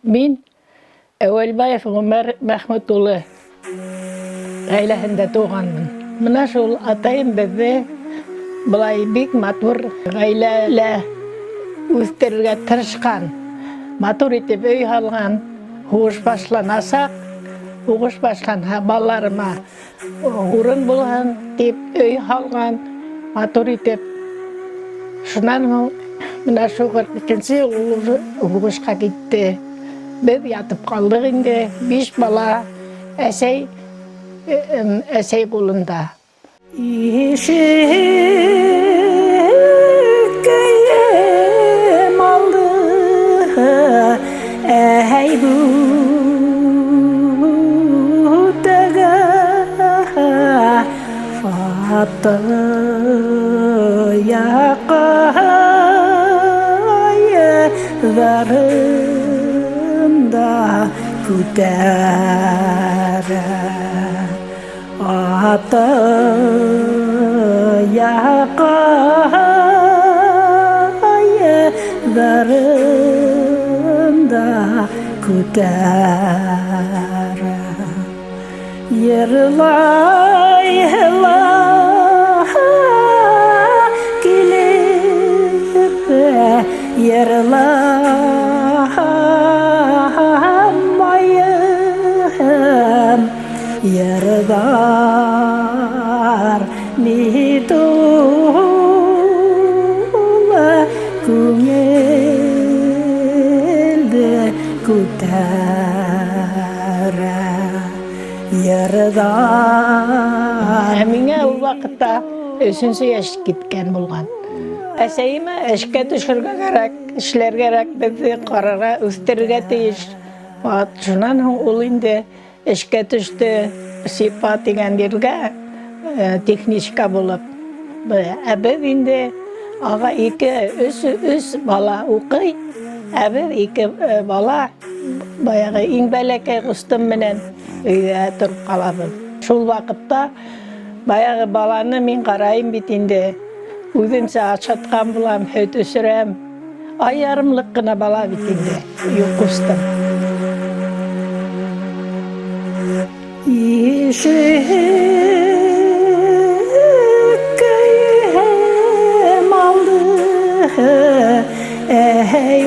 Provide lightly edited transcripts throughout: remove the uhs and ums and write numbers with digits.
Мин Әүәлбаев Ғүмәр Мәхмүт улы ғаиләһендә тыуғанмын. Менә шул атайым беҙҙе былай бик матур ғаиләлә үҫтерергә тырышҡан. Матур итеп өй һалған, һуғыш башланасаҡ, һуғыш башланһа, балаларыма Урын булһын дип өй һалған, матур итеп. Шунан һуң менә шул 42 ел ул уже һуғышҡа китте. Беҙ ятып ҡалдыҡ инде, биш бала, әсәй әсәй ҡулында. Ишеккәйем алды, әй бүтәгә аты яҡайҙарын да күтәрә. Аты яҡайҙарын да күтәрә. Йырлай ла килеп, йырламайым. Йырҙар ни тулы күңелде күтәрә. Йырҙар. Ә миңә ул ваҡытта өсөнсө йәш киткән булған. Әсәйемә эшкә төшөргә кәрәк, эшләргә кәрәк, беҙҙе ҡарарға, үҫтерергә тейеш. Шунан һуң ул инде Эшкә төштө Сипа дигән ергә техничка булып. Ә беҙ инде ага ике, өс, өс бала уҡый, ә беҙ ике бала баяғы иң бәләкәй ҡустым менән өйҙә тороп ҡалабыҙ. Шул ваҡытта баяғы баланы мин ҡарайым бит инде. Үҙемсә ашатҡан булам, һөт эсерәм. Ай ярымлыҡ ҡына бала бит инде, юҡ ҡустым. Ишеккәйем алды, әй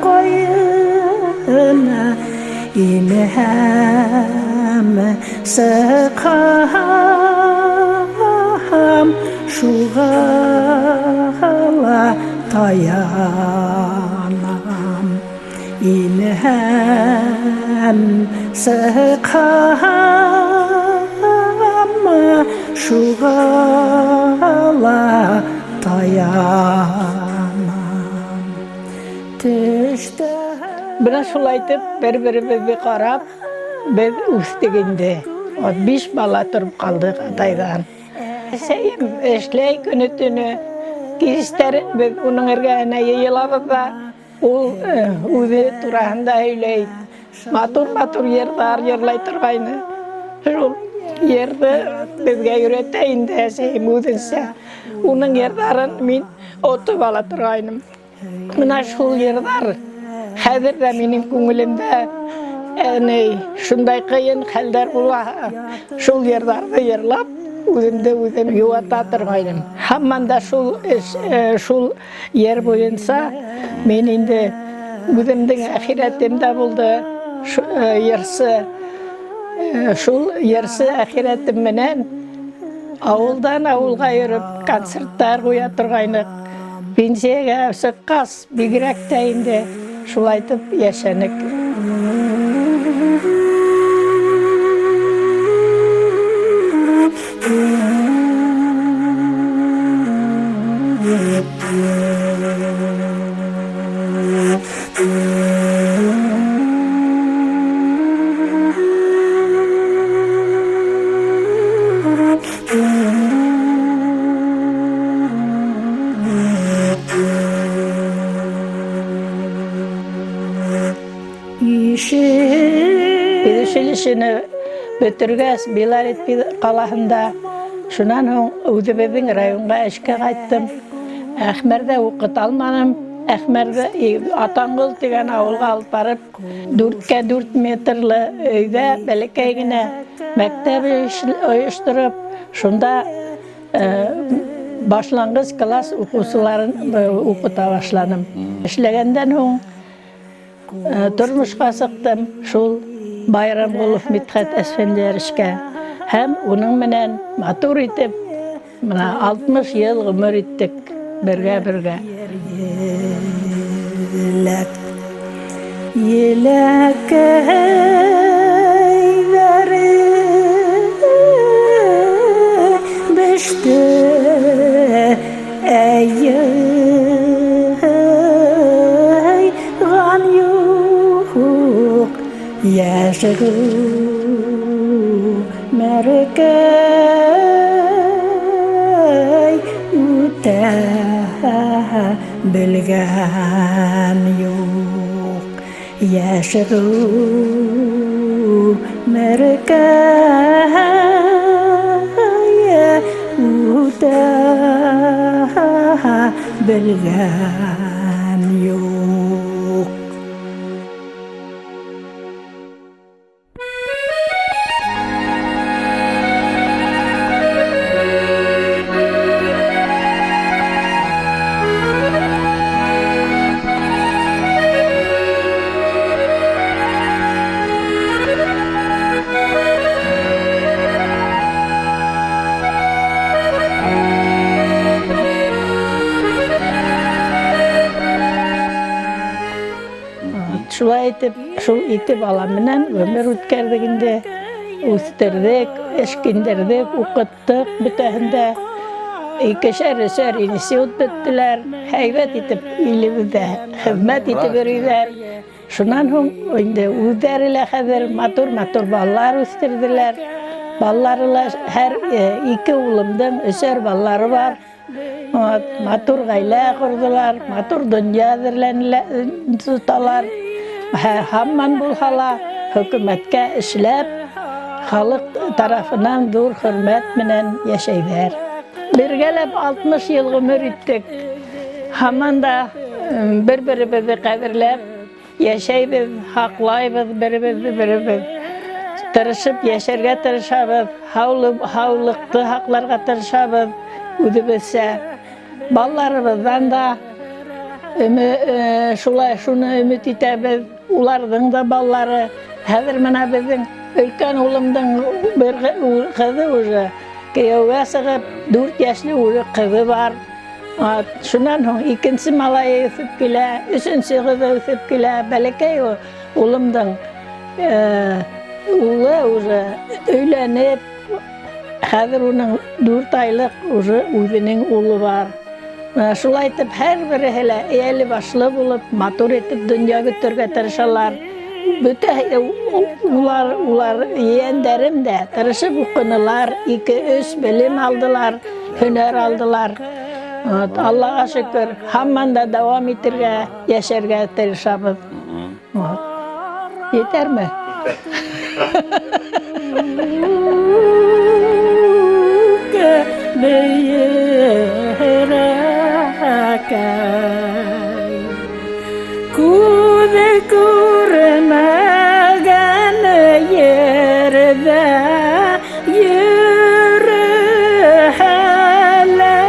ҡайын, инһәм сыҡһам, Шуға ла таянам. Инһәм сыҡһам, шуға ла таянам. Төштә Бына шулай итеп бер-беребеҙҙе ҡарап, беҙ үҫтек инде. Вот биш бала тороп ҡалдыҡ атайҙан. Әсәйем эшләй көнө-төнө. Кистәрен беҙ уның эргәһенә йыйылабыҙ ҙа, ул үҙе тураһында һөйләй. Матур-матур йырҙар йырлай торғайны. Шул йырҙы беҙгә өйрәтә инде әсәйем үҙенсә. Уның йырҙарын мин отоп ала торғайным. Менә шул йырҙар хәҙер ҙә минең күңелемдә әни шундай ҡыйын хәлдәр була. Шул йырҙарҙы йырлап, үҙемде үҙем йыуата торғайным. Һаман да шул эш, шул йыр буйынса мин инде үҙемдең әхирәтем дә булды, йырсы. Шул йырсы әхирәтем менән авылдан авылға йөрөп концерттар ҡуя торғайныҡ. Пенсиягә сыҡҡас, бигерәк тә инде шулайтып йәшәнек. Педучилищены бөтөргәс, Белорет ҡалаһында, шунан һуң үҙебеҙҙең районға эшкә ҡайттым. Әхмәрҙә уҡыта алманым. Әхмәрҙе Атанғол тигән ауылға алып барып, дүрткә дүрт метрлы өйҙә бәләкәй генә мәктәп ойоштороп, шунда башланғыс класс уҡыусыларын уҡыта башланым. Эшләгәндән һуң тормошҡа сыҡтым шул Байрамғолов Мидхәт Әсфәндиәровичка һәм уның менән матур итеп бына 60 йыл ғүмер иттек бергә-бергә. Еләк, еләкәйҙәре беште, әйған юҡ, йәш ғүмеркәй үтә белгән юҡ. Йәш ғүмеркәй үтә белгән юҡ. Шулай итеп, шул ике бала менән ғүмер үткәрҙек инде. Үҫтерҙек, эшкиндерҙек, уҡыттыҡ бөтәһен дә. Икешәр, өсәр институт бөттөләр. Һәйбәт итеп илебеҙҙә хеҙмәт итеп йөрөйҙәр. Шунан һуң инде үҙҙәре лә хәҙер матур-матур балалар үҫтерҙеләр. Балалары ла һәр ике улымдың өсәр балалары бар. Матур ғаилә ҡорҙолар, матур донъя әҙерләнеләр, тоталар. Һаман булһа ла хөкүмәткә эшләп, халыҡ тарафынан ҙур хөрмәт менән йәшәйҙәр. Бергәләп 60 йыл ғүмер иттек. Һаман да бер-беребеҙҙе ҡәҙерләп йәшәйбеҙ, һаҡлайбыҙ беребеҙҙе беребеҙ. Тырышып йәшәргә тырышабыҙ, һаулыҡты һаҡларға тырышабыҙ үҙебеҙсә. Балаларыбыҙҙан да шулай шуны өмөт итәбеҙ. Уларҙың да балалары. Хәҙер бына беҙҙең өлкән улымдың бер ҡыҙы уже кейәүгә сығып, 4 йәшле уже ҡыҙы бар. Шунан һуң икенсе малайы үҫеп килә, өсөнсө ҡыҙы үҫеп килә. Бәләкәй улымдың улы уже өйләнеп, хәҙер уның 4 айлыҡ уже үҙенең улы бар. Менә шулай итеп һәр береһе лә эйәле башлы булып, матур итеп донъя көтөргә тырышалар. Бөтә улар ейәндәрем дә тырышып уҡынылар, 2-3 белем алдылар, һөнәр алдылар. Вот, Аллаға шөкөр, һаман да дауам итергә, йәшәргә тырышабыҙ. Вот. Етәрме? Бейерәкәй, күҙе күрмәгән ерҙә йөрөһә лә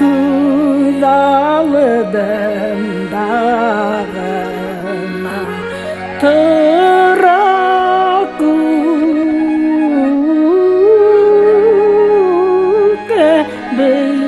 күҙ алдында ғына тора күк бейерәкәй.